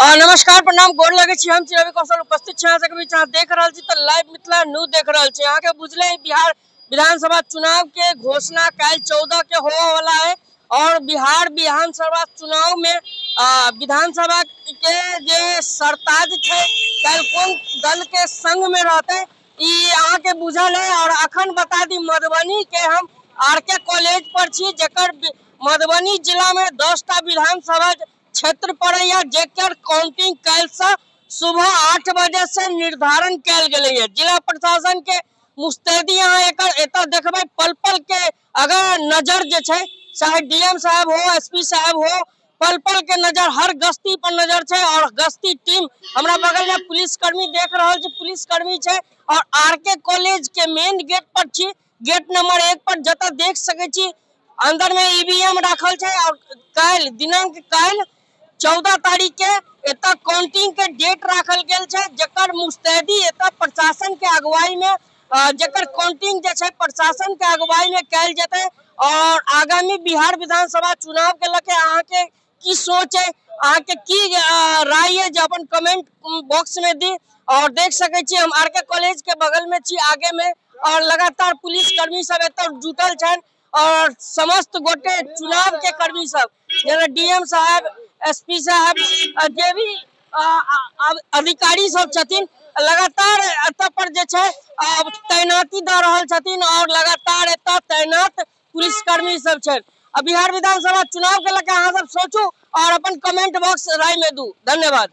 नमस्कार, प्रणाम, गोर लगै छी। हम छी रवि कौशल, उपस्थित छी अहाँ सबके बीच। अहाँ देख रहल छी तऽ लाइव मिथिला न्यूज देख रहल छी। अहाँके बुझले है, बिहार विधानसभा चुनाव के घोषणा काल्हि 14 के होवे वाला है और बिहार विधानसभा चुनाव में विधानसभा के जे सरताज छै, काल्हि कोन दल के संग में रहते, ई अहाँके बुझल है। और अखन बता दी, मधुबनी के हम आर के कॉलेज पर छी, जकर मधुबनी जिला में 10टा विधानसभा क्षेत्र पड़ैया, जेकर काउंटिंग काल्हि से सुबह 8 बजे से निर्धारण कयल गेलैया। जिला प्रशासन के मुस्तैदी अहाँ एकर एतऽ देखबै, पल पल के अगर नजर जे छै, चाहे डीएम साहब हो, एसपी साहब हो, पल पल के नजर, हर गश्ती पर नजर छै। और गश्ती टीम, हमरा बगल में पुलिस कर्मी देख रहल छै, पुलिस कर्मी छै। और आर के कॉलेज के मेन गेट पर छी, गेट नंबर 1 पर, जतऽ देख सकै छी अंदर में ईवीएम राखल छै। और काल्हि दिनांक काल्हि 14 तारीख के एतऽ काउंटिंग के डेट राखल गेल छै, जकर मुस्तैदी एतऽ प्रशासन के अगुवाई में, जकर काउंटिंग जे छै प्रशासन के अगुवाई में कयल जेतै। और आगामी बिहार विधानसभा चुनाव के लके अहाँके की सोच है, अहाँके की राय है, जे अपन कमेंट बॉक्स में दी। और देख सकै छी, हम आर के कॉलेज के बगल में छी, आगे में, और लगातार पुलिस कर्मी सब एतऽ जुटल छनि और समस्त गोटे चुनाव के कर्मी सब, जेना डीएम साहब, एसपी साहब, जे भी अधिकारी सब छथिन, लगातार एतऽ पर जे छै तैनाती दऽ रहल छथिन और लगातार एतऽ तैनात पुलिस कर्मी सब छनि। आ बिहार विधानसभा चुनाव के लऽ के अहाँ सब सोचू और अपन कमेंट बॉक्स राय में दू। धन्यवाद।